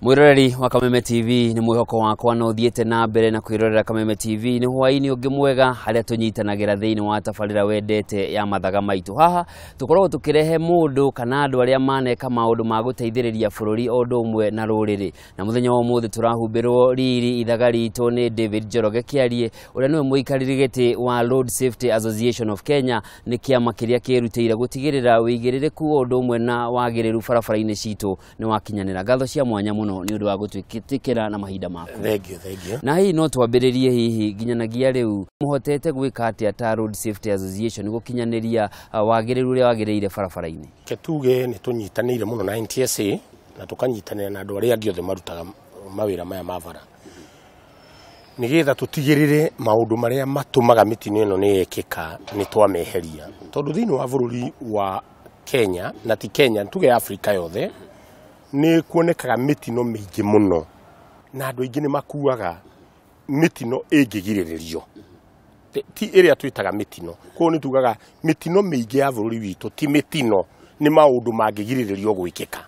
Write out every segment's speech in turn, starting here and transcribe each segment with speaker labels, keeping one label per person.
Speaker 1: Mwiroreri wa Kameme TV, ni mwihoko wakwa no thiete na mbere na kwirorera Kameme TV. Ni hwaini ungi mwega haria tunyitanagira thiini wa tabarira wendete ya mathaga maitu. Haha tukoragwo tukirehe mundu kana andu aria maneka maundu ma guteithiriria bururi o undu umwe na ruriri. Na muthenya wa umuthi turahumbirwo riri ithaga ritu ni David Njoroge Kiarie, uria niwe muikariri giti wa Road Safety Association of Kenya. Ni kiama kiria kirutire gutigirira wigiririku o undu umwe na wagiriru barabara-ini citu ni wakinyanira. Ngatho cia mwanya muno ni undu wa gutwitikira na mahinda maku.
Speaker 2: Thank you, thank you.
Speaker 1: Na hihi no twambiririe hihi nginyanagia riu muhotete gwika atia ta Road Safety Association gukinyaniria wagiriru uria wagiriire barabara-ini?
Speaker 2: Ke tuge ni tunyitanire muno na NTSA na tukanyitanira na andu aria angi othe marutaga mawira maya ma bara, nigetha tutigirire maundu maria matumaga mitino ino ni yekika ni twameheria, tondu thiini wa bururi wa Kenya na ti Kenya tuge Afrika yothe ni kuonekaga mitino mingi muno na andu aingi ni makuaga mitino ingigiriririo ti iria twitaga mitino. Koguo ni tugaga mitino mingi ya bururi witu ti mitino, ni maundu mangigiriririo gwikika.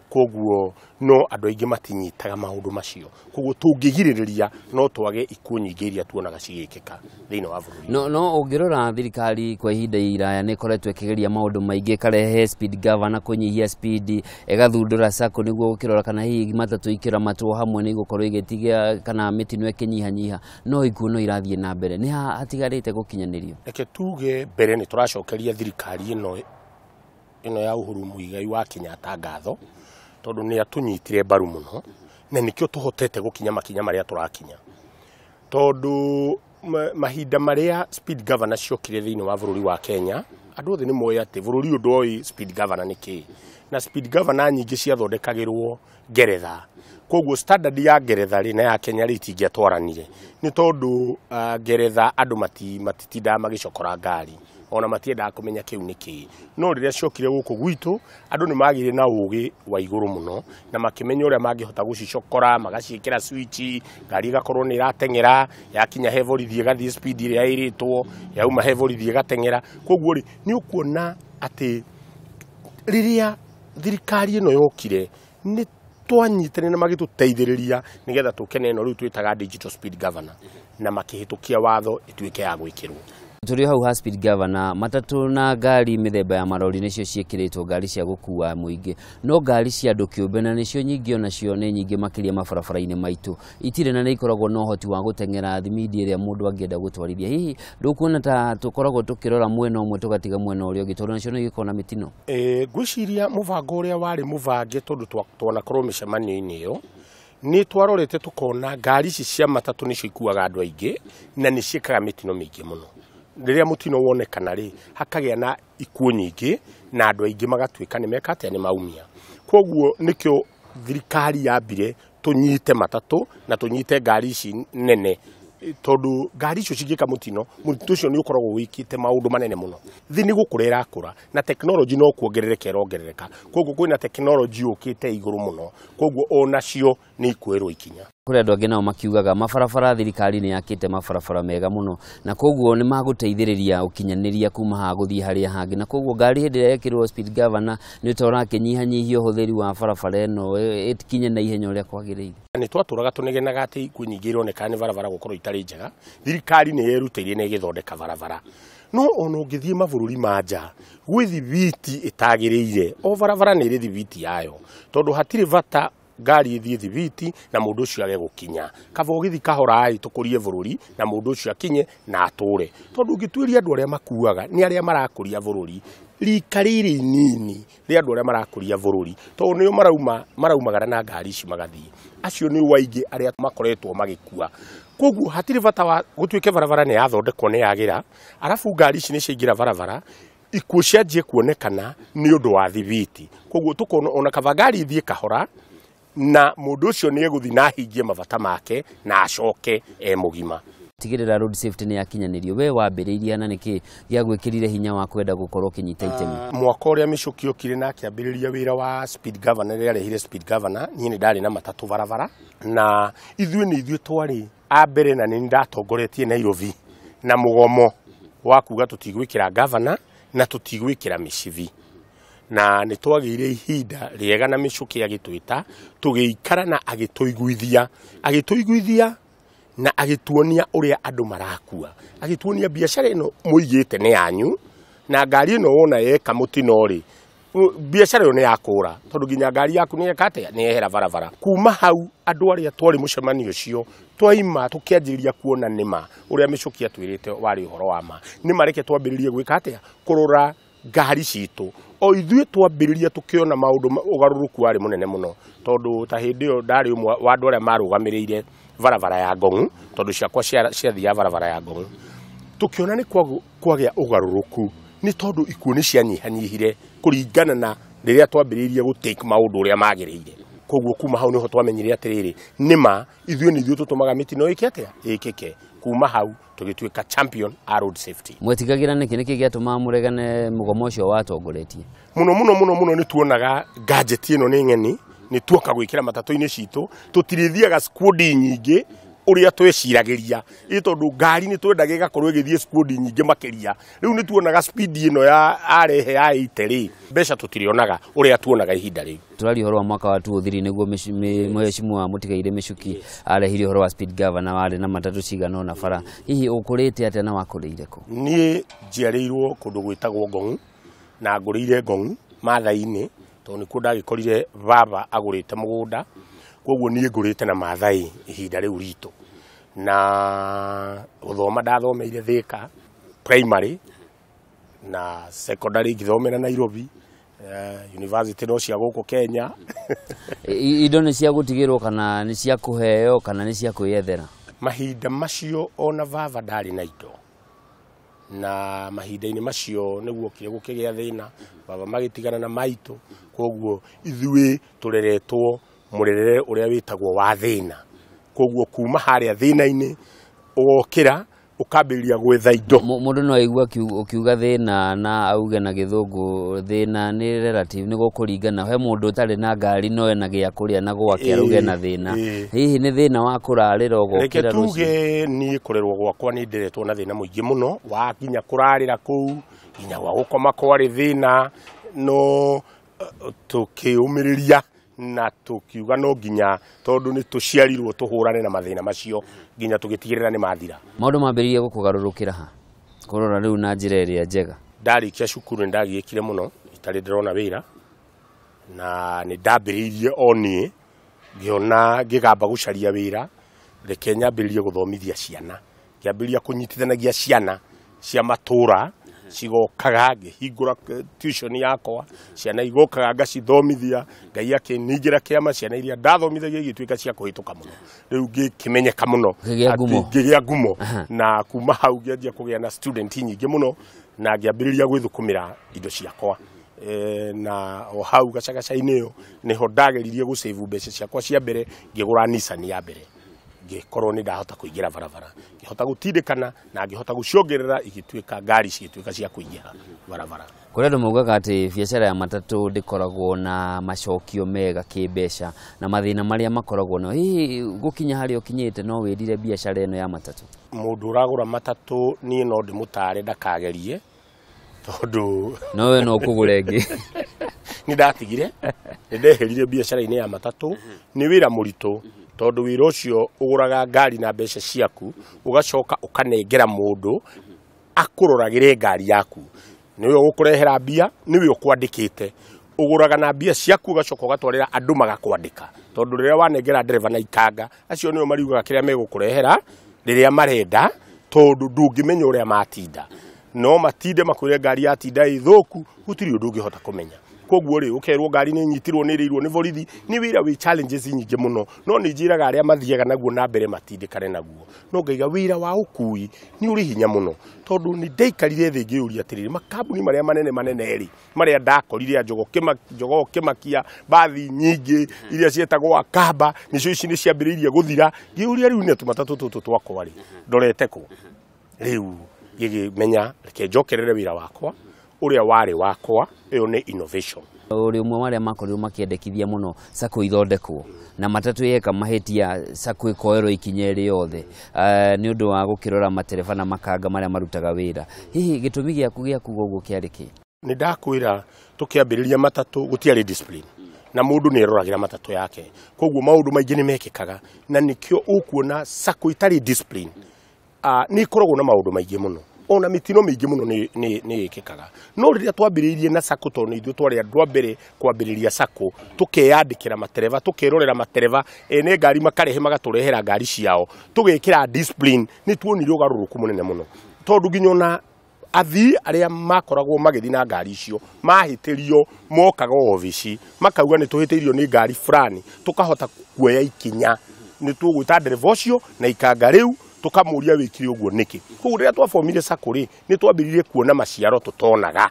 Speaker 2: Koguo no andu aingi matinyitaga maundu macio, koguo tungigiririria no twage ikuũ nyingĩ iria tuonaga cigĩkĩka thĩinĩ wa bũrũri.
Speaker 1: No ũngĩrora thirikari kwa ihinda iraya nĩ ĩkoretwo ĩkĩgeria maũndũ maingĩ, ĩkarehe speed governor kũnyihia speed, ĩgathundũra sacco nĩguo gũkĩrora kana hihi matatũ ikĩramatwo hamwe nĩ igũkorwo igĩtigia kana mĩtino ĩkĩnyihanyiha, no ikuũ no irathiĩ na mbere. Nĩ ha hatigarĩte gũkinyanĩrio?
Speaker 2: Reke tuge mbere nĩ tũracokeria thirikari ĩno ya Uhuru Muigai wa Kenyatta ngatho, tondu ni atunyitire mbaru muno na nikio tuhotete gukinya makinya maria turakinya, tondu mahinda maria speed governor ciokire thiini wa bururi wa Kenya, andu othe ni moĩ ati bururi ũyũ ndwoĩ speed governor nĩ kĩ, na speed governor nyingĩ ciathondekagĩrwo Ngeretha. Koguo standard ya Ngeretha rĩ na ya Kenya rĩ itingĩatwaranire, nĩ tondu Ngeretha andũ matitindaga magĩcokora ngari, ona matiendaga kũmenya kĩu nĩ kĩĩ. No rĩrĩa ciokire gũkũ gwitũ, andũ nĩ magĩire na ũgĩ wa igũrũ mũno na makĩmenya ũrĩa mangĩhota gũcicokora, magaciĩkĩra switch, ngari ĩgakorwo nĩ ĩrateng'era, yakinya he borithi ĩgathiĩ speed ĩrĩa ĩrĩtwo, yauma he borithi ĩgateng'era. Koguo rĩ nĩ ũkuona atĩ rĩrĩa thirikari ĩno yokire nĩ twanyitanire na magĩtũteithĩrĩria nĩgetha tũke na ĩno rĩu twĩtaga digital speed governor, na makĩhĩtũkia watho ĩtuĩke ya gwĩkĩrwo.
Speaker 1: Tũrĩ hau ha speed governor, matatũ na ngari mĩthemba ya marori nĩcio ciĩkĩrĩtwo ngari cia gũkua mũingĩ, no ngari cia andũ kĩũmbe na nĩcio nyingĩ onacio nĩ nyingĩ makĩria mabarabara-inĩ maitũ itirĩ na nĩ ikoragwo na ũhoti wa gũteng'era thimindi ĩrĩa mũndũ angĩenda gũtwarithia. Hihi ndũkuona ta tũkoragwo tũkĩrora mwena ũmwe tũgatiga mwena ũrĩa ũngĩ, tondũ nacio no igĩkorwo na mĩtino?
Speaker 2: Ngwĩciria mũbango ũrĩa warĩ mũbange, tondũ twanakorwo mĩcemanio-inĩ ĩyo nĩ twarorete tũkona ngari ici cia matatũ nĩcio ikuaga andũ aingĩ na nĩ ciĩkaga mĩtino mĩingĩ mũno. Rĩrĩa mũtino wonekana rĩ, hakagĩa na ikuũ nyingĩ na andũ aingĩ magatuĩka nĩ meka atĩa, nĩ maumia. Koguo nĩkĩo thirikari yambire tũnyite matatũ na tũnyite ngari ici nene, tondũ ngari icio cingĩka mũtino, mũtino ũcio nĩ ũkoragwo wĩkĩte maũndũ manene mũno. Thĩ nĩ gũkũra ĩrakũra na tekinoronjĩ no kuongerereka ĩrongerereka, koguo kwĩna tekinoronjĩ yũkĩte igũrũ mũno, koguo onacio nĩ ikuoerwo ikinya.
Speaker 1: Kũrĩ andũ angĩ nao makiugaga mabarabara thirikari nĩ yakĩte mabarabara mega mũno na koguo nĩ magũteithĩrĩria ũkinyanĩria kuma haha gũthiĩ harĩa hangĩ, na koguo ngari hĩndĩ ĩrĩa yekĩrwo speed governor nĩ ta ũrakĩnyihanyihia ũhũthĩri wa barabara ĩno ĩkinye na ihenya ũrĩa kwagĩrĩire.
Speaker 2: Nĩ twatũraga tũnegenaga atĩ ikuũ nyingĩ ironekana nĩ barabara gũkorwo itarĩ njega, thirikari nĩ yerutĩire na ĩgĩthondeka barabara. No ona ũngĩthiĩ mabũrũri ma nja gwĩ thibiti ĩtagĩrĩire, o barabara nĩ ĩrĩ thibiti yayo, tondũ hatirĩ bata ngari ĩthiĩ thibiti na mũndũ ũcio age gũkinya. Kaba ũgĩthiĩ kahora ĩ tũkũrie bũrũri na mũndũ ũcio akinye na atũre, tondũ ũngĩtuĩria andũ arĩa makuaga nĩ arĩa marakũria bũrũri, rika rĩrĩ inini rĩa andũ arĩa marakũria bũrũri, tondũ nĩo maraumagara na ngari ici magathiĩ, acio nĩo aingĩ arĩa makoretwo magĩkua. Koguo hatirĩ bata wa gũtuĩke barabara nĩ yathondekwo nĩ yagĩra, arabu ngari ici nĩ ciaingĩra barabara, ikuũ cianjie kuonekana nĩ ũndũ wa thibiti. Koguo tũkona ona kaba ngari ithiĩ kahora na mũndũ ũcio nĩ egũthiĩ na ahingie mabata make na acoke e mũgima.
Speaker 1: Tigĩrĩra road safety nĩ yakinyanĩrio. We wambĩrĩirie na nĩkĩ gĩagwĩkĩrire hinya wa kwenda gũkorwo ũkĩnyita itemi?
Speaker 2: Mwaka ũrĩa Michuki okire na akĩambĩrĩria wĩra wa speed governor, rĩrĩa arehire speed governor, niĩ nĩ ndarĩ na matatũ barabara, na ithuĩ nĩ ithuĩ twarĩ a mbere na nĩ ndatongoretie Nairobi na mũgomo wa kuga tũtigwĩkĩra governor na tũtigwĩkĩra mĩcibi. Na nĩ twagĩire ihinda rĩega na Michuki agĩtwĩta tũgĩikara na agĩtũiguithia, agĩtũiguithia na agĩtuonia ũrĩa andũ marakua, agĩtuonia biacara ĩno mũigĩte nĩ yanyu na ngari ĩno wona yeka mũtino rĩ, biacara ĩyo nĩ yakũra tondũ nginya ngari yaku nĩ yeka atĩa, nĩ yehera barabara. Kuma hau andũ arĩa twarĩ mũcemanio ũcio twaima tũkĩanjĩrĩria kuona nĩma ũrĩa Michuki atwĩrĩte warĩ ũhoro wa ma, nĩma reke twambĩrĩrie gwĩka atĩa, kũrora ngari citũ. O ithuĩ twambĩrĩria tũkĩona maũndũ ũgarũrũku warĩ mũnene mũno, tondũ ta hĩndĩ ĩyo ndarĩ ũmwe wa andũ arĩa marũgamĩrĩire barabara ya Ngong'u, tondũ ciakwa ciathiaga barabara ya Ngong'u. Tũkĩona nĩ kwagĩa ũgarũrũku nĩ tondũ ikuũ nĩ cianyihanyihire kũringana na rĩrĩa twambĩrĩirie gũtake maũndũ ũrĩa magĩrĩire. Koguo kuma hau nĩho twamenyire atĩrĩrĩ, nĩma ithuĩ nĩ ithuĩ tũtũmaga mĩtino ĩke atĩa, ĩkĩke. Kuma hau tũgĩtuĩka champion a road safety.
Speaker 1: Mwetigagĩra nĩkĩ, nĩkĩ gĩatũmaga mũregane mũgomo ũcio watongoretie?
Speaker 2: Mũno mũno mũno mũno nĩ tuonaga gadget ĩno nĩ ng'eni, nĩ tuoka gwĩkĩra matatũ-inĩ citũ, tũtirĩthiaga squad nyingĩ ũrĩa tweciragĩria, ĩ tondũ ngari nĩ twendaga ĩgakorwo ĩgĩthiĩ squad nyingĩ makĩria. Rĩu nĩ tuonaga speed ĩno ya arehe ya 80 rĩ, mbeca tũtirĩonaga ũrĩa tuonaga ihinda rĩu.
Speaker 1: Tũraria ũhoro wa mwaka wa 2003 nĩguo mheshimiwa Mũtigairĩ Michuki arehire ũhoro wa speed governor warĩ na matatũ cigana ũna bara. Hihi ũkũrĩte atĩa na wakũrĩire kũ?
Speaker 2: Niĩ njiarĩirwo kũndũ gwĩtagwo Ngong'u na ngũrĩire Ngong'u Maathai-inĩ, tondũ nĩkuo ndagĩkorire baba agũrĩte mũgũnda, koguo niĩ ngũrĩte na Maathai ihinda rĩu ritũ. Na gũthoma ndathomeire Thika primary na secondary ngĩthomera Nairobi, university no cia gũkũ Kenya.
Speaker 1: Indo nĩ cia gũtigĩrwo kana nĩ cia kũheo kana nĩ cia kwĩyethera?
Speaker 2: Mahinda macio ona baba ndarĩ na indo, na mahinda-inĩ macio nĩguo okire gũkĩgĩa thĩna, baba magĩtigana na maitũ, koguo ithuĩ tũreretwo mũrerere ũrĩa wĩtagwo wa thĩna. Koguo kuma harĩa thĩna-inĩ ũgokĩra ũkambĩrĩria gwetha indo.
Speaker 1: Mũndũ no aigue ũkiuga thĩna na auge na gĩthũngũ thĩna nĩ relative, nĩ gũkũringana. He mũndũ ũtarĩ na ngari no ena gĩa kũrĩa na gwake arauge na thĩna. Hihi nĩ thĩna wa kũrarĩra ũgokĩra
Speaker 2: Reke
Speaker 1: rũciũ?
Speaker 2: tuge niĩ kũrerwo gwakwa nĩ nderetwo na thĩna mũingĩ mũno wa nginya kũrarĩra kũu, nginya gwa gũkoma kwarĩ thĩna, no tũkĩũmĩrĩria na tũkiuga no nginya, tondũ nĩ tũciarirwo tũhũrane na mathĩna macio nginya tũgĩtigĩrĩra nĩ mathira.
Speaker 1: Maũndũ mambĩrĩirie gũkũgarũrũkĩra ha? Kũrora rĩu na njĩra ĩrĩa njega.
Speaker 2: Ndarĩkia cukuru nĩ ndagiĩkire mũno itarĩ ndĩrona wĩra, na nĩ ndambĩrĩirie o niĩ ngĩona ngĩgamba gũcaria wĩra, reke nyambĩrĩrie gũthomithia ciana. Ngĩambĩrĩria kũnyitithanagia ciana cia matũra cigokaga, ngĩhingũra tuition yakwa, ciana igokaga ngacithomithia, Ngai akĩningĩra kĩama, ciana iria ndathomithagia igĩtuĩka cia kũhĩtũka mũno. Rĩu ngĩkĩmenyeka mũno.
Speaker 1: Ngĩgĩa ngumo.
Speaker 2: Ngĩgĩa ngumo. Na kuma hau ngĩanjia kũgĩa na student nyingĩ mũno, na ngĩambĩrĩria gwĩthũkũmĩra indo ciakwa. Na o hau gacagaca-inĩ ĩyo nĩho ndageririe gũsave mbeca ciakwa cia mbere, ngĩgũra Nissan ya mbere. Ngĩkorwo nĩ ndahota kũingĩra barabara, ngĩhota gũtindĩkana na ngĩhota gũciongerera, igĩtuĩka ngari cigĩtuĩka cia kũingĩra barabara.
Speaker 1: Kũrĩ andũ maugaga atĩ biacara ya matatũ ndĩkoragwo na macokio mega kĩmbeca na mathĩna marĩa makoragwo nayo. Hihi gũkinya harĩa ũkinyĩte no wĩrire biacara ĩno ya matatũ?
Speaker 2: Mũndũ ũragũra matatũ niĩ no ndĩmũtare ndakagerie, tondũ
Speaker 1: No we no ũkũgũra ĩngĩ.
Speaker 2: Nĩ ndatigire, nĩ ndeherire biacara-inĩ ya matatũ. Nĩ wĩra mũritũ, tondũ wĩra ũcio ũgũraga ngari na mbeca ciaku, ũgacoka ũkanengera mũndũ akũroragĩre ngari yaku. Nĩwe ũgũkũrehera mbia, nĩwe ũkwandĩkĩte. Ũgũraga na mbia ciaku ũgacoka ũgatwarĩra andũ magakwandĩka, tondũ rĩrĩa wanengera ndereba na ikanga, acio nĩo mariugaga kĩrĩa megũkũrehera rĩrĩa marenda, tondũ ndũngĩmenya ũrĩa matinda. No matinde makwĩre ngari yatinda ĩ thũku, gũtirĩ ũndũ ũngĩhota kũmenya. Koguo rĩ, ũkerwo ngari nĩ nyitirwo, nĩ ĩrĩirwo nĩ borithi, nĩ wĩra wĩ challenges nyingĩ mũno. No nĩ njĩraga arĩa mathiaga naguo na mbere matindĩkane naguo. No ngaiga wĩra wa ũkui nĩ ũrĩ hinya mũno, tondũ nĩ ndaikarire thĩ ngĩyũria atĩrĩrĩ, makambuni marĩa manene manene rĩ, marĩa ndakorire a Njogoo Kĩmakia, bathi nyingĩ iria cietagwo Akamba, nĩcio ici nĩ ciambĩrĩirie gũthira. Ngĩyũria rĩu nĩ tũmatatũ tũtũ twakwa rĩ, ndorete kũ? Rĩu ngĩkĩmenya reke njokerere wĩra wakwa ũrĩa warĩ wakwa, ĩyo nĩ innovation.
Speaker 1: Ũrĩ ũmwe wa arĩa makorirwo makĩendekithia mũno sacco ithondekwo na matatũ yeka mahĩtia sacco ĩkoerwo ikinya rĩothe, nĩ ũndũ wa gũkĩrora matereba na makanga marĩa marutaga wĩra. Hihi gĩtũmi gĩaku gĩa kuga ũguo kĩarĩ kĩ?
Speaker 2: Nĩ ndakwĩra tũkĩambĩrĩria matatũ gũtiarĩ discipline na mũndũ nĩ eroragĩra matatũ yake, koguo maũndũ maingĩ nĩ mekĩkaga, na nĩkĩo ũkuona sacco itarĩ discipline nĩ ikoragwo na maũndũ maingĩ mũno, ona mĩtino mĩingĩ mũno nĩ ĩkĩkaga. No rĩrĩa twambĩrĩirie na sacco, tondũ nĩ ithuĩ twarĩ andũ a mbere kwambĩrĩria sacco, tũkeyandĩkĩra matereba, tũkerorera matereba ene ngari makarehe magatũrehera ngari ciao, tũgekĩra discipline, nĩ tuonire ũgarũrũku mũnene mũno, tondũ nginya ona athii arĩa makoragwo magĩthiĩ na ngari icio mahĩtĩrio mokaga obici makauga nĩ tũhĩtĩirio nĩ ngari fulani, tũkahota kuoya ikinya, nĩ tũgwĩta ndereba ũcio na ikanga rĩu tũkamũria wĩkire ũguo nĩkĩ. Koguo rĩrĩa twabomire sacco rĩ, nĩ twambĩrĩirie kuona maciaro tũtonaga,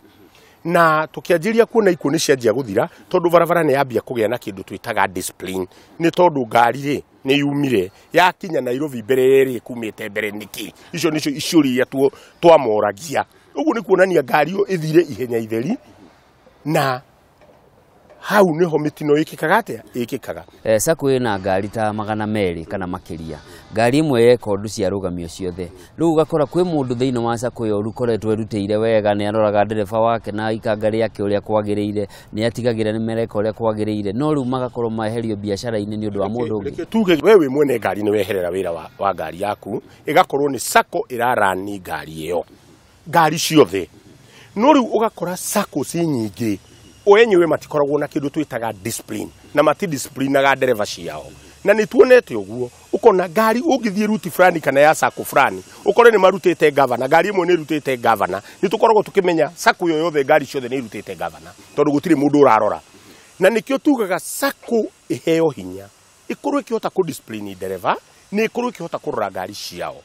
Speaker 2: na tũkĩanjĩrĩria kuona ikuũ nĩ cianjia gũthira, tondũ barabara nĩ yambia kũgĩa na kĩndũ twĩtaga discipline, nĩ tondũ ngari rĩ nĩ yumire yakinya Nairobi mbere ĩrĩ ĩkumĩte mbere nĩkĩ. Icio nĩcio iciũria iria twamoragia. Ũguo nĩ kuonania ngari ĩyo ĩthire ihenya itheri, na hau nĩho mĩtino ĩkĩkaga atĩa ĩkĩkaga.
Speaker 1: Sacco ĩna ngari ta 200 kana makĩria, ngari ĩmwe yeka ũndũ ciarũgamio ciothe. Rĩu ũgakora kwĩ mũndũ thĩinĩ wa sacco ĩyo ũkoretwo erutĩire wega, nĩ aroraga ndereba wake na ikanga rĩake ũrĩa kwagĩrĩire, nĩ atigagĩrĩra nĩ mereka ũrĩa kwagĩrĩire, no rĩu magakorwo meherio biacara-inĩ nĩ ũndũ wa mũndũ ũngĩ.
Speaker 2: Reke tuge we wĩ mwene ngari nĩ weherera wĩra wa ngari yaku, ĩgakorwo nĩ sacco ĩrarani ngari ĩyo, ngari ciothe. No rĩu ũgakora sacco ci nyingĩ o enyewe matikoragwo na kĩndũ twĩtaga discipline, na matidisciplinaga ndereba ciao, na nĩ tuonete ũguo. Ũkona ngari ũngĩthiĩ ruti fulani kana ya sacco fulani, ũkore nĩ marutĩte gavana, ngari ĩmwe nĩ ĩrutĩte gavana, nĩ tũkoragwo tũkĩmenya sacco ĩyo yothe ngari ciothe nĩ irutĩte gavana, tondũ gũtirĩ mũndũ ũrarora. Na nĩkĩo tugaga sacco ĩheo hinya, ĩkorwo ĩkĩhota kũ-discipline ndereba, nĩ ĩkorwo ĩkĩhota kũrora ngari ciao.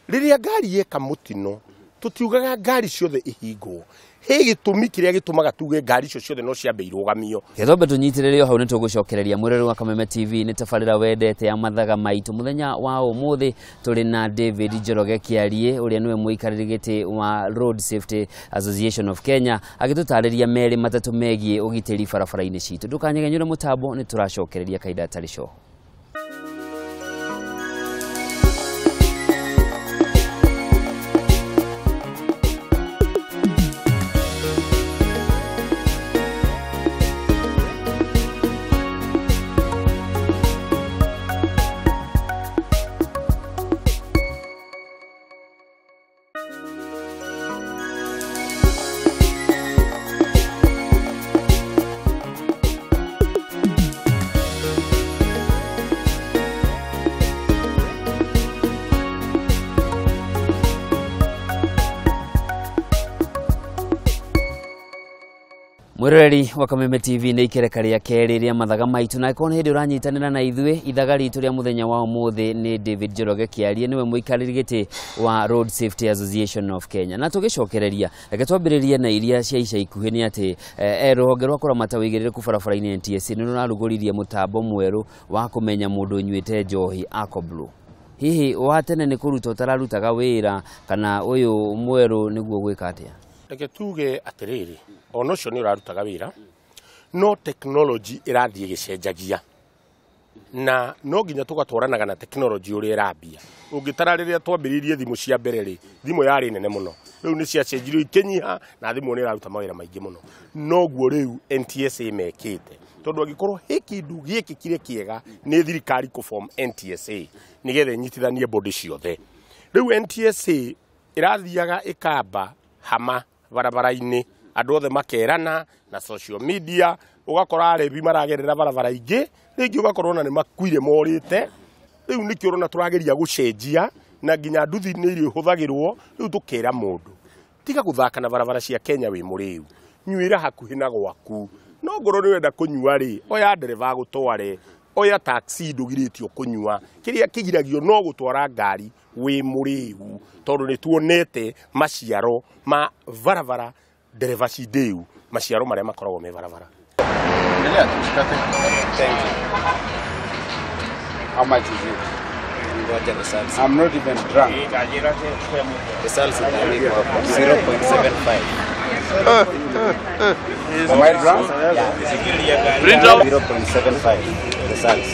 Speaker 2: Rĩrĩa ngari yeka mũtino, tũtiugaga ngari ciothe ihingwo, he gĩtũmi kĩrĩa gĩtũmaga tuge ngari icio ciothe no ciambe irũgamio.
Speaker 1: Gĩthombe tũnyitĩrĩre o hau nĩ tũgũcokereria. Mwĩrori wa Kameme TV nĩ tabarĩra wendete ya mathaga maitũ. Mũthenya wa ũmũthĩ tũrĩ na David Njoroge Kĩarie, ũrĩa nĩwe mũikarĩri gĩtĩ wa Road Safety Association of Kenya, agĩtũtarĩria merĩ matatũ megiĩ ũgitĩri barabara-inĩ citũ. Ndũkanyegenyũre mũtambo, nĩ tũracokereria kahinda gatarĩ coho. Mwĩroreri wa Kameme TV nĩ ikereka rĩa kerĩ rĩa mathaga maitũ, na angĩkorwo nĩ hĩndĩ ũranyitanĩra na ithuĩ, ithaga ritũ rĩa mũthenya wa ũmũthĩ nĩ David Njoroge Kĩarie, nĩwe mũikarĩri gĩtĩ wa Road Safety Association of Kenya. Na tũgĩcokereria, reke twambĩrĩrie na iria cia ica ikuhĩ, nĩ atĩ rũhonge rwa kũramata ũigĩrĩrĩku barabara-inĩ NTSA nĩ rũrarugũririe mũtambo mwerũ wa kũmenya mũndũ ũnyuĩte njohi Alcoblow. Hihi wa tene nĩ kũruta ũtararutaga wĩra, kana ũyũ mwerũ nĩguo gwĩka atĩa?
Speaker 2: Reke tuge atĩrĩrĩ, ona ũcio nĩ ũrarutaga wĩra, no technology ĩrathiĩ ĩgĩcenjagia, na no nginya tũgatwaranaga na technology ũrĩa ĩrambia. Ũngĩtara rĩrĩa twambĩrĩirie thimũ cia mbere rĩ, thimũ yarĩ nene mũno, rĩu nĩ ciacenjirio ikĩnyiha, na thimũ nĩ ĩraruta mawĩra maingĩ mũno. Noguo rĩu NTSA mekĩte, tondũ angĩkorwo he kĩndũ gĩekĩkire kĩega nĩ thirikari kũ-form NTSA nĩgetha ĩnyitithanie body ciothe. Rĩu NTSA ĩrathiaga ĩkamba hama barabara-inĩ, andũ othe makerana na social media, ũgakora arebi maragerera barabara ingĩ, rĩngĩ ũgakora ona nĩ makuire morĩte. Rĩu nĩkĩo ũrona tũrageria gũcenjia, na nginya nduthi nĩ iria ihũthagĩrwo. Rĩu tũkera mũndũ tiga gũthaka na barabara cia Kenya wĩ mũrĩu, nyuĩra hakuhĩ na gwaku, no ngorwo nĩ ũrenda kũnyua rĩ, oya ndereba agũtware, oya taxi ndũgirĩtio kũnyua, kĩrĩa kĩgiragio no gũtwara ngari wĩ mũrĩu, tondũ nĩ tuonete maciaro ma barabara ndereba ci ndĩu, maciaro marĩa makoragwo me barabara.
Speaker 3: Thank you. How much is it? I'm not even drunk. 0.75. Am I drunk? 0.75 results.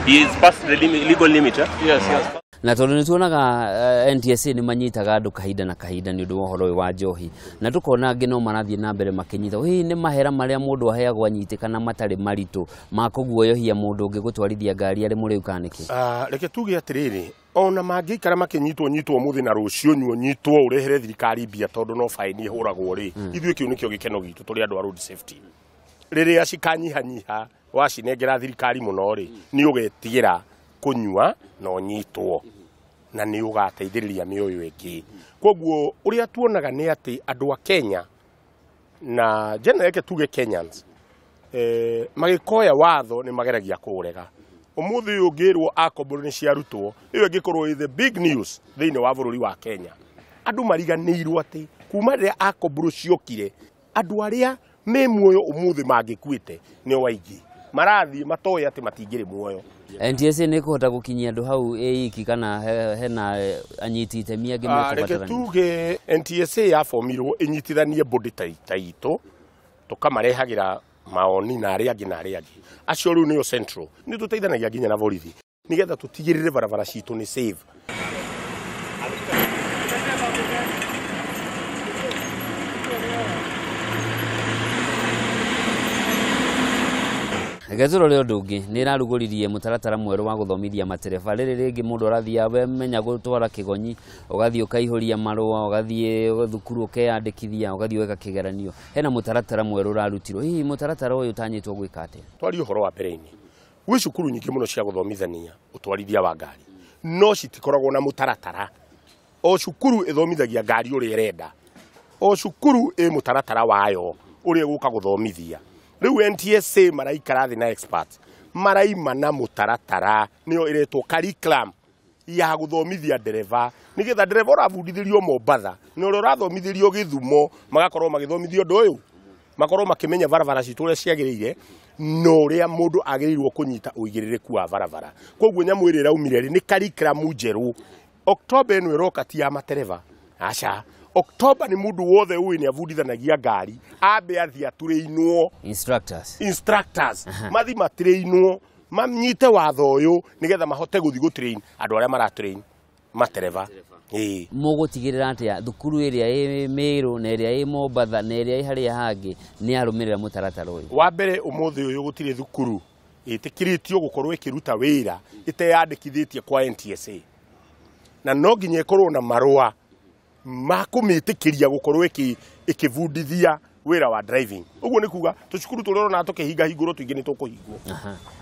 Speaker 4: He is past the legal limit, eh?
Speaker 3: Yes, yes.
Speaker 1: Na tondũ nĩ tuonaga NTSA nĩ manyitaga andũ kahinda na kahinda nĩ ũndũ wa ũhoro ũyũ wa njohi, na tũkona angĩ no marathiĩ na mbere makĩnyitwo. Hihi nĩ mahera marĩa mũndũ aheagwo anyitĩkana matarĩ maritũ ma kũguoyohia mũndũ ũngĩ gũtwarithia ngari arĩ mũrĩu kana nĩkĩ?
Speaker 2: Reke tuge atĩrĩrĩ, ona mangĩikara makĩnyitwo nyitwo mũthĩ na rũciũ nyuo nyitwo ũrehere thirikari mbia tondũ no faini ĩhũragwo rĩ, ithuĩ kĩu nĩkĩo gĩkeno gitũ tũrĩ andũ a road safety. Rĩrĩa cikanyihanyiha wacinengera thirikari mũno rĩ, nĩ ũgetigĩra kũnyua na ũnyitwo, na nĩ ũgateithĩrĩria mĩoyo ĩngĩ. Koguo ũrĩa tuonaga nĩ atĩ andũ a Kenya na generally reke tuge Kenyans magĩkoya watho nĩ mageragia kũũrega. Ũmũthĩ ũyũ ũngĩrwo akomboro nĩ ciarutwo, ĩyo ĩngĩkorwo ĩ the big news thĩinĩ wa bũrũri wa Kenya. Andũ mariganĩirwo atĩ kuma rĩrĩa akomboro ciokire, andũ arĩa me muoyo ũmũthĩ mangĩkuĩte nĩo aingĩ marathiĩ matoĩ atĩ matingĩrĩ muoyo.
Speaker 1: NTSA nĩ ĩkũhota gũkinyia andũ hau ĩ iki kana hena anyiti itemi angĩ
Speaker 2: Reke
Speaker 1: mekũbatarania?
Speaker 2: tuge NTSA yabomirwo ĩnyitithanie body ta itũ, tũkamarehagĩra maoni na arĩa angĩ na arĩa angĩ. Acio rĩu nĩo central. Nĩ tũteithanagia nginya na borithi nĩgetha tũtigĩrĩre barabara citũ nĩ safe.
Speaker 1: Reke tũrore ũndũ ũngĩ, nĩ ĩrarugũririe mũtaratara mwerũ wa gũthomithia matereba. Rĩrĩ rĩngĩ mũndũ arathiĩ wemenya gũtwara kĩgonyi, ũgathiĩ ũkaihũria marũa, ũgathiĩ thukuru ũkeyandĩkithia, ũgathiĩ ũgeka kĩgeranio. Hena mũtaratara mwerũ ũrarutirwo. Hihi mũtaratara ũyũ ũtanyĩtwo gwĩka atĩa?
Speaker 2: Twarie ũhoro wa mbere-inĩ, gwĩ cukuru nyingĩ mũno cia gũthomithania ũtwarithia wa ngari, no citikoragwo na mũtaratara. O cukuru ĩthomithagia ngari ũrĩa ĩrenda, o cukuru ĩ mũtaratara wayo ũrĩa ĩgũka gũthomithia. Rĩu NTSA maraikara thĩ na experts, maraima na mũtaratara nĩyo ĩretwo curriculum ya gũthomithia ndereba, nĩgetha ndereba ũrabundithĩrio Mombatha na ũrĩa ũrathomithĩrio Gĩthumo magakorwo magĩthomithio ũndũ ũyũ, makorwo makĩmenya barabara citũ ũrĩa ciagĩrĩire na ũrĩa mũndũ agĩrĩirwo kũnyita ũigĩrĩrĩku wa barabara. Koguo nyamũ ĩrĩa ĩraumire rĩ, nĩ curriculum njerũ. Oktoba ĩno ĩroka ti ya matereba, aca. Oktoba nĩ mũndũ wothe ũĩ nĩ abundithanagia ngari ambe athiĩ atũrĩinwo.
Speaker 1: Instructors.
Speaker 2: Instructors mathi matrainwo, manyite watho ũyũ nĩgetha mahote gũthiĩ gũtrain andũ arĩa maratrain matereba. Ĩĩ.
Speaker 1: Mũgũtigĩrĩra atĩa thukuru ĩrĩa ĩ Mĩrũ na ĩrĩa ĩ Mombatha na ĩrĩa ĩ harĩa hangĩ nĩ yarũmĩrĩra mũtaratara ũyũ?
Speaker 2: Wa mbere, ũmũthĩ ũyũ gũtirĩ thukuru ĩtĩkĩrĩtio gũkorwo ĩkĩruta wĩra ĩteyandĩkithĩtie kwa NTSA, na no nginya ĩkorwo na marũa ma kũmĩtĩkĩria gũkorwo ĩkĩbundithia wĩra wa driving. Ũguo nĩ kuga tũcukuru tũrĩa ũrona tũkĩhinga hingũrwo tũingĩ nĩ tũkũhingwo,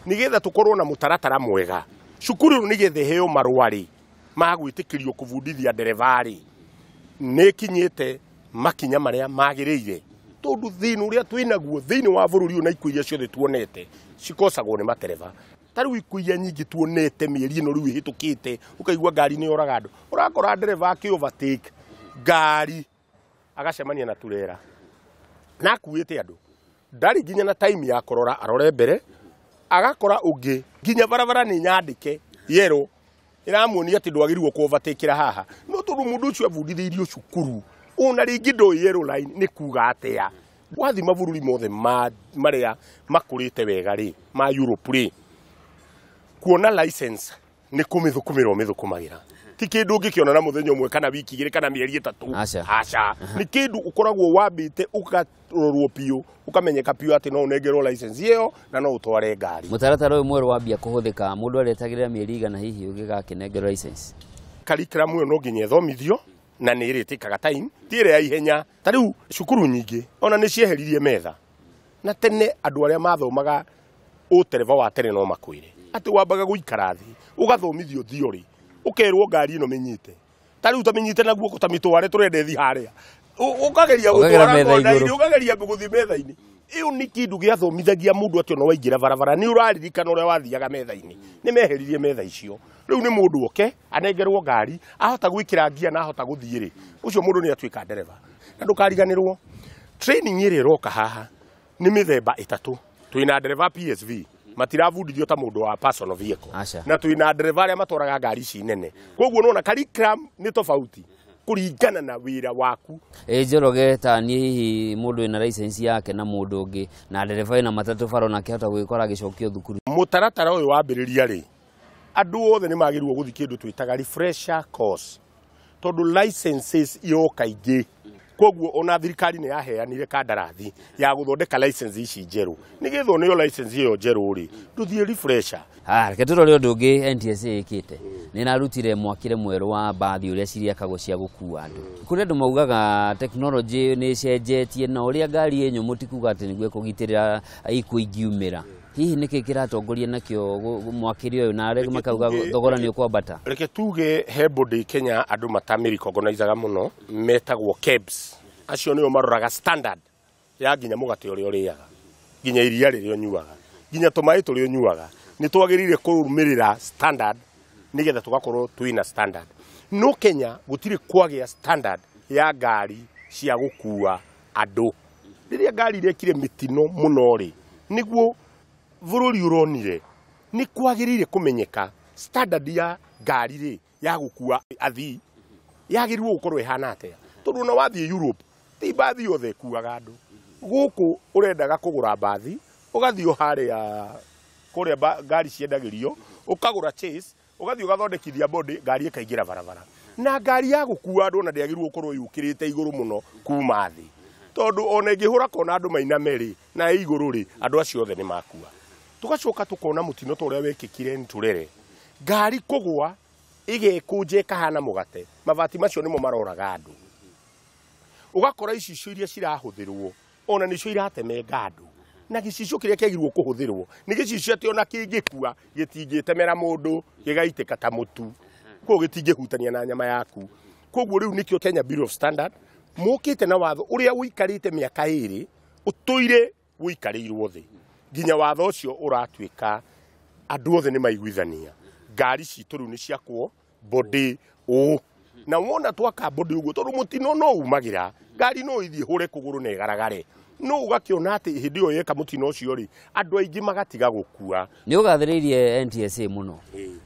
Speaker 2: nĩgetha tũkorwo na mũtaratara mwega. Cukuru rĩu nĩgetha ĩheo marũa rĩ ma gwĩtĩkĩrio kũbundithia ndereba rĩ, nĩ ĩkinyĩte makinya marĩa magĩrĩire, tondũ thĩna ũrĩa twĩnaguo thĩinĩ wa bũrũri ũyũ na ikuũ iria ciothe tuonete cikocagwo nĩ matereba. Ta rĩu ikuũ iria nyingĩ tuonete mĩeri ĩno rĩu ĩhĩtũkĩte, ũkaigua ngari nĩ yoraga andũ, ũrakora ndereba akĩ overtake ngari agacemania na turera na akuĩte andũ, ndarĩ nginya na time ya kũrora arore mbere, agakora ũngĩ nginya barabara nĩ nyandĩke yellow ĩramuonia atĩ ndwagĩrĩirwo kũ overtake haha, no tondũ mũndũ ũcio abundithĩirio cukuru ona rĩngĩ ndoĩ yellow line nĩ kuga atĩa. Wathiĩ mabũrũri mothe marĩa makũrĩte wega rĩ, ma Europe rĩ, kuona license nĩ kũmĩthũkũmĩra ũmĩthũkũmagĩra, ti kĩndũ ũngĩkĩona na mũthenya ũmwe kana wiki igĩrĩ kana mĩeri 3.
Speaker 1: Aca.
Speaker 2: Aca, nĩ kĩndũ ũkoragwo wambĩte ũkarorwo biũ, ũkamenyeka biũ atĩ no ũnengerwo license ĩyo na no ũtware ngari.
Speaker 1: Mũtaratara ũyũ mwerũ wambia kũhũthĩka, mũndũ aretagĩrĩra mĩeri igana hihi ũngĩgakĩnengerwo license?
Speaker 2: Curriculum ĩyo no nginya ĩthomithio na nĩ ĩrĩtĩkaga time, ti ĩrĩa ya ihenya. Ta rĩu cukuru nyingĩ ona nĩ cieheririe metha, na tene andũ arĩa mathomaga ũtereba wa tene no makwĩre atĩ wambaga gũikara thĩ ũgathomithio theory, ũkerwo ngari ĩno mĩnyite, ta rĩu tamĩnyite na guoko, tamĩtware tũrenda ĩthiĩ harĩa, ũkageria
Speaker 1: Ũkagera
Speaker 2: gũtwara
Speaker 1: metha
Speaker 2: kona-inĩ,
Speaker 1: igũrũ.
Speaker 2: Ũkageria gũthiĩ metha-inĩ. Ĩyo nĩ kĩndũ gĩathomithagia mũndũ atĩ ona waingĩra barabara nĩ ũraririkana ũrĩa wathiaga metha-inĩ. Nĩ meheririe metha icio. Rĩu nĩ mũndũ oke anengerwo ngari, ahota gwĩkĩra ngia na ahota gũthiĩ rĩ, ũcio mũndũ nĩ atuĩka ndereba. Na ndũkariganĩrwo, training ĩrĩa ĩroka haha nĩ mĩthemba 3. Twĩna ndereba PSV, matirabundithio ta mũndũ wa personal vehicle.
Speaker 1: Aca.
Speaker 2: Na twĩna ndereba arĩa matwaraga ngari ici nene. Koguo nĩwona curriculum nĩ tofauti kũringana na wĩra waku.
Speaker 1: Ĩ Njoroge, ta niĩ hihi mũndũ wĩna license yake na mũndũ ũngĩ na ndereba wĩna matatũ bara onake ahota gwĩkora agĩcokio thukuru?
Speaker 2: Mũtaratara ũyũ wambĩrĩria rĩ, Andũ othe nĩ magĩrĩirwo gũthiĩ kĩndũ twĩtaga refresher course, tondũ licenses yoka ingĩ. Koguo ona thirikari nĩ yaheanire kandarathi ya gũthondeka license ici njerũ, nĩgetha oneo license ĩyo njerũ rĩ, ndũthiĩ refresher.
Speaker 1: Reke tũrore ũndũ ũngĩ NTSA ĩkĩte. Nĩ ĩrarutire mwakĩre mwerũ wa mbathi ũrĩa ciriakagwo cia gũkua andũ. Kũrĩ andũ maugaga tekinoronjĩ nĩ ĩcenjetie na ũrĩa ngari ĩ nyũmũ ti kuga atĩ nĩguo ĩkũgitĩra ikuũ ingiumĩra. Hihi nĩkĩ kĩratongoria nakĩo mwakĩre ũyũ na arĩa makauga thogora nĩ ũkwambata?
Speaker 2: Reke tuge he body Kenya andũ matamĩrecognizaga mũno, metagwo KEBS. Acio nĩo maroraga standard ya nginya mũgate ũrĩa ũrĩaga, nginya iria rĩrĩa ũnyuaga, nginya tũmaĩ tũrĩa ũnyuaga. Nĩ twagĩrĩire kũrũmĩrĩra standard nĩgetha tũgakorwo twĩna standard. No Kenya gũtirĩ kwagĩa standard ya ngari cia gũkua andũ. Rĩrĩa ngari irekire mĩtino mũno rĩ, nĩguo bũrũri ũronire nĩ kwagĩrĩire kũmenyeka standard ya ngari rĩ ya gũkua athii yagĩrĩirwo gũkorwo ĩhana atĩa. Tondũ ona wathiĩ Europe ti mbathi yothe ĩkuaga andũ. Gũkũ ũrendaga kũgũra mbathi, ũgathiĩ o harĩa kũrĩa ngari ciendagĩrio, ũkagũra chase, ũgathiĩ ũgathondekithia body, ngari ĩkaingĩra barabara. Na ngari ya gũkua andũ ona ndĩagĩrĩirwo gũkorwo yũkĩrĩte igũrũ mũno kuma thĩ, tondũ ona ĩngĩhũra kona andũ mainame rĩ, na ĩ igũrũ rĩ, andũ acio othe nĩ makua. Tũgacoka tũkona mũtino ta ũrĩa wekĩkire Ntũrere, ngari kũgũa ĩgekũnja ĩkahana mũgate, mabati macio nĩmo maroraga andũ. Ũgakora icicio iria cirahũthĩrwo ona nĩcio iratemenga andũ, na gĩcicio kĩrĩa kĩagĩrĩirwo kũhũthĩrwo nĩ gĩcicio atĩ ona kĩngĩkua gĩtingĩtemera mũndũ, gĩgaitĩka ta mũtu, koguo gĩtingĩhutania na nyama yaku. Koguo rĩu nĩkĩo Kenya Bureau of Standard mokĩte na watho ũrĩa ũikarĩte mĩaka ĩrĩ ũtũire ũikarĩirwo thĩ, nginya watho ũcio ũratuĩka andũ othe nĩ maiguithania. Ngari citũ rĩu nĩ ciakwo body ũũ, na wona twaka body ũguo, tondũ mũtino no umagĩra, ngari no ithiĩ hũre kũgũrũ na ĩgaragare, no ũgakĩona atĩ hĩndĩ ĩyo yeka mũtino ũcio rĩ, andũ aingĩ magatiga gũkua.
Speaker 1: Nĩ ũgathĩrĩirie NTSA mũno,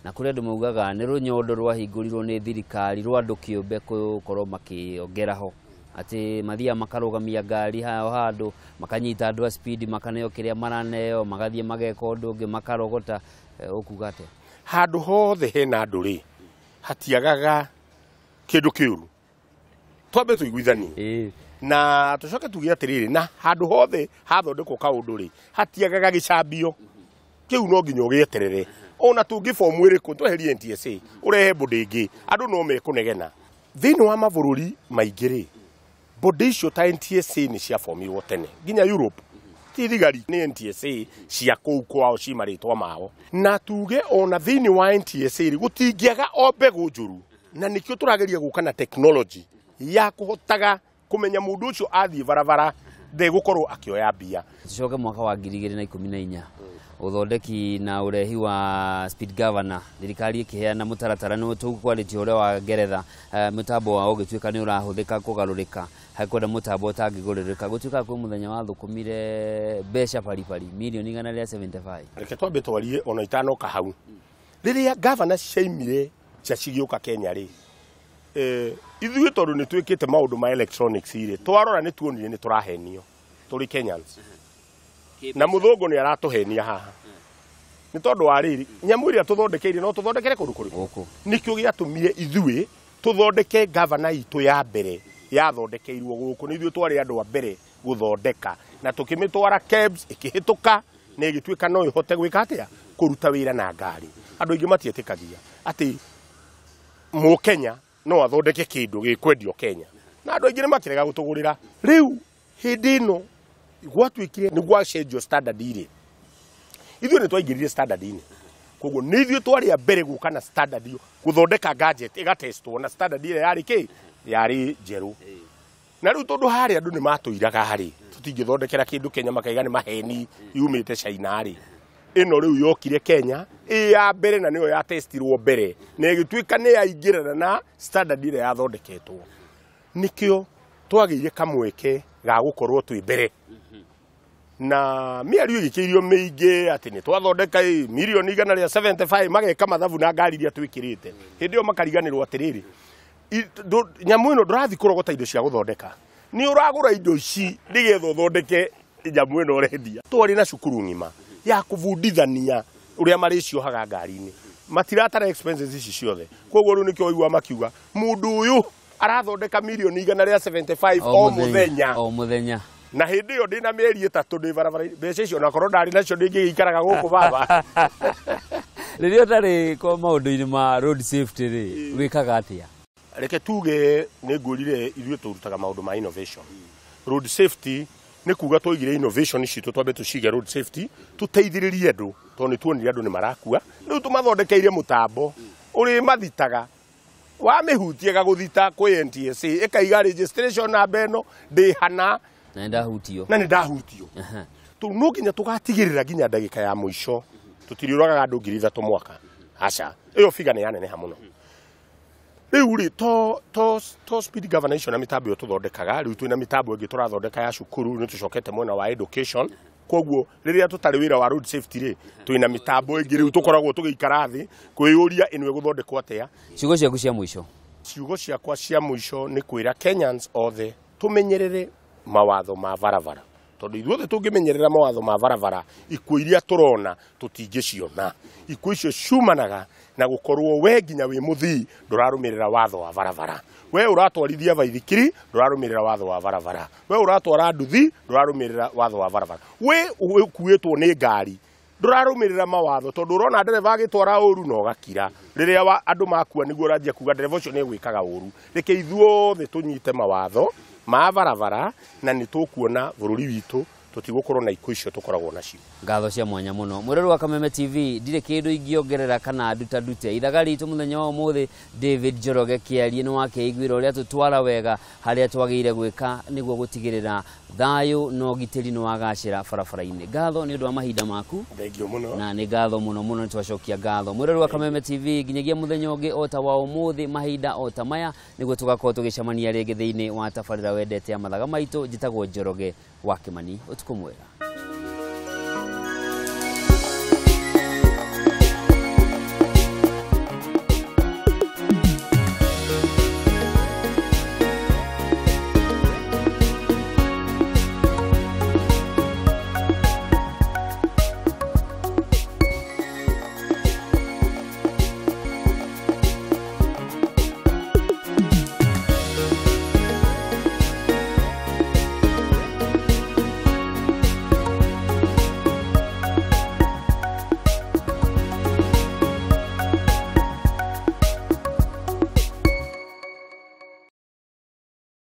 Speaker 1: na kũrĩ andũ maugaga nĩ rũnyondo rwahingũrirwo nĩ thirikari rwa andũ kĩũmbe gũkorwo makĩongera ho, atĩ mathiaga makarũgamia ngari hao handũ, makanyita andũ a speed, makaneo kĩrĩa maraneo, magathiĩ mageka ũndũ ũngĩ, makarogota. Ũkuga atĩa?
Speaker 2: Handũ hothe hena andũ rĩ, hatiagaga kĩndũ kĩũru. Twambe tũiguithanie na tũcoke tuge atĩrĩrĩ, na handũ hothe hathondekwo kaũndũ rĩ, hatiagaga gĩcambio kĩu, no nginya ũgĩeterere. Ona tũngĩbomu ĩrĩkũ, tweherie NTSA ũrehe body ĩngĩ, andũ no mekũnegena. Thĩinĩ wa mabũrũri maingĩ rĩ, body icio ta NTSA nĩ ciabomirwo tene nginya Europe. Ti thigari nĩ NTSA cia kũu kwao ci marĩtwa mao. Na tuge ona thĩinĩ wa NTSA rĩ, gũtingĩaga o mbegũ njũru, na nĩkĩo tũrageria gũka na technology ya kũhotaga kũmenya mũndũ ũcio athiĩ barabara ndegũkorwo akĩoya mbia.
Speaker 1: Tucoke mwaka wa 2014 ũthondeki na ũrehi wa speed governor, thirikari ĩkĩheana mũtaratara nĩ tũkwarĩtie ũrĩa wa Ngeretha, mũtambo wao ũgĩtuĩka nĩ ũrahũthĩka kũgarũrĩka, hakwenda mũtambo ũtangĩgũrĩrĩka. Gũtuĩka kwĩ mũthenya wathũkũmire mbeca baribari mirioni 175.
Speaker 2: Reke twambe twarie ona itanoka hau. Rĩrĩa governor ciaimire cia cigĩũka Kenya rĩ, ithuĩ tondũ nĩ twĩkĩte maũndũ ma electronics rĩ, twarora nĩ tuonire nĩ tũrahenio tũrĩ Kenyans, na mũthũngũ nĩ aratũhenia haha. Nĩ tondũ wa rĩrĩ, nyamũ ĩrĩa tũthondekeire no tũthondekere kũndũ kũrĩkũ? Nĩkĩo gĩatũmire ithuĩ tũthondeke gavana itũ ya mbere yathondekeirwo gũkũ, nĩ ithuĩ twarĩ andũ a mbere gũthondeka, na tũkĩmĩtwara KEBS ĩkĩhĩtũka na ĩgĩtuĩka no ĩhote gwĩka atĩa, kũruta wĩra na ngari. Andũ aingĩ matietĩkagia atĩ mũkenya no athondeke kĩndũ gĩkwendio Kenya, na andũ aingĩ nĩ makĩrega gũtũgũrĩra. Rĩu hĩndĩ ĩno gwatuĩkire nĩ gwacenjio standard rĩ, ithuĩ nĩ twaingĩrire standard inĩ. Koguo nĩ ithuĩ twarĩ a mbere gũka na standard ĩyo, gũthondeka gadget ĩgatestwo na standard ĩrĩa yarĩ kĩ, yarĩ njerũ. Na rĩu tondũ harĩa andũ nĩ matũiraga rĩ, tũtingĩthondekera kĩndũ Kenya makaiga nĩ maheni yumĩte China rĩ, ĩno rĩu yokire Kenya ĩ ya mbere na nĩyo yatestirwo mbere na ĩgĩtuĩka nĩ yaingĩrana na standard ĩrĩa yathondeketwo. Nĩkĩo twagĩire kamweke ga gũkorwo twĩ mbere. Na mĩario ĩgĩkĩirio mĩingĩ atĩ nĩ twathondeka mirioni 175, mageka mathabu na ngari iria twĩkĩrĩte. Hĩndĩ ĩyo makariganĩrwo atĩrĩrĩ, nyamũ ĩno ndũrathiĩ kũrogota indo cia gũthondeka, nĩ ũragũra indo ici nĩgetha ũthondeke nyamũ ĩno ũrendia. Twarĩ na cukuru ng'ima ya kũbundithania ũrĩa marĩciohaga ngari-inĩ. Matiratara expenses ici ciothe. Koguo rĩu nĩkĩo waigua makiuga mũndũ ũyũ arathondeka mirioni 175 o mũthenya.
Speaker 1: O mũthenya.
Speaker 2: Na hĩndĩ ĩyo ndĩna mĩeri 3 ndĩ barabara mbeca icio onakorwo ndarĩ nacio ndingĩgĩikaraga gũkũ baba.
Speaker 1: Rĩrĩa ũtarĩ kwa maũndũ-inĩ ma road safety rĩ, wĩkaga atĩa?
Speaker 2: Reke tuge nĩ ngwĩrire ithuĩ tũrutaga maũndũ ma innovation. Road safety nĩ kuga twaigire innovation citũ twambe tũcige road safety tũteithĩrĩrie andũ tondũ nĩ tuonire andũ nĩ marakua. Rĩu tũmathondekeire mũtambo ũrĩ mathitaga wamĩhutia gagũthita kwĩ NTSA ĩkaiga registration namba ĩno ndĩ hana
Speaker 1: na ndahutio
Speaker 2: na nĩ ndahutio. Tũ no nginya tũgatigĩrĩra nginya ndagĩka ya mũico tũtiriũragaga andũ 3,000 mwaka. Aca ĩyo figa nĩ yaneneha mũno. Rĩu rĩ to speed governor icio na mĩtambo ĩyo tũthondekaga rĩu twĩna mĩtambo ĩngĩ tũrathondeka ya cukuru nĩ tũcokete mwena wa education. Koguo rĩrĩa tũtarĩ wĩra wa road safety rĩ twĩna mĩtambo ĩngĩ rĩu tũkoragwo tũgĩikara thĩ kwĩyũria ĩno ĩgũthondekwo atĩa.
Speaker 1: Ciugo ciaku cia mũico?
Speaker 2: Ciugo ciakwa cia mũico nĩ kwĩra Kenyans othe tũmenyerere mawatho ma barabara tondũ ithuothe tũngĩmenyerera mawatho ma barabara ikuũ iria tũrona tũtingĩciona. Ikuũ icio ciumanaga na gũkorwo we nginya wĩ mũthii ndũrarũmĩrĩra watho wa barabara, we ũratwarithia baithikiri ndũrarũmĩrĩra watho wa barabara, we ũratwara nduthi ndũrarũmĩrĩra watho wa barabara, we ũkuĩtwo nĩ ngari ndũrarũmĩrĩra mawatho tondũ ũrona ndereba agĩtwara ũru na ũgakira. Rĩrĩa andũ makua nĩguo ũranjia kuga ndereba ũcio nĩ egwĩkaga ũru. Reke ithuothe tũnyite mawatho ma barabara na nĩ tũkuona bũrũri witũ tũtigũkorwo na ikuũ icio tũkoragwo nacio.
Speaker 1: Ngatho cia mwanya mũno. Mwĩrori wa Kameme TV, ndirĩ kĩndũ ingĩongerera kana nduta ndute. Ithaga ritũ mũthenya wa ũmũthĩ David Njoroge Kĩarie nĩ wakeiguĩra ũrĩa tũtwara wega harĩa twagĩrĩire gwĩka nĩguo gũtigĩrĩra thayũ na ũgitĩri nĩ wagacĩra barabara-inĩ. Ngatho nĩ ũndũ wa mahinda maku.
Speaker 2: Thank you mũno.
Speaker 1: Na nĩ ngatho mũno mũno nĩ twacokia ngatho. Mwĩrori wa Kameme TV, nginyagia mũthenya ũngĩ o ta wa ũmũthĩ mahinda o ta maya nĩguo tũgakorwo tũgĩcemania rĩngĩ thĩinĩ wa tabarĩra wendete ya mathaga maitũ. Njĩtagwo Njoroge wa Kĩmani. Ũtukũ mwega.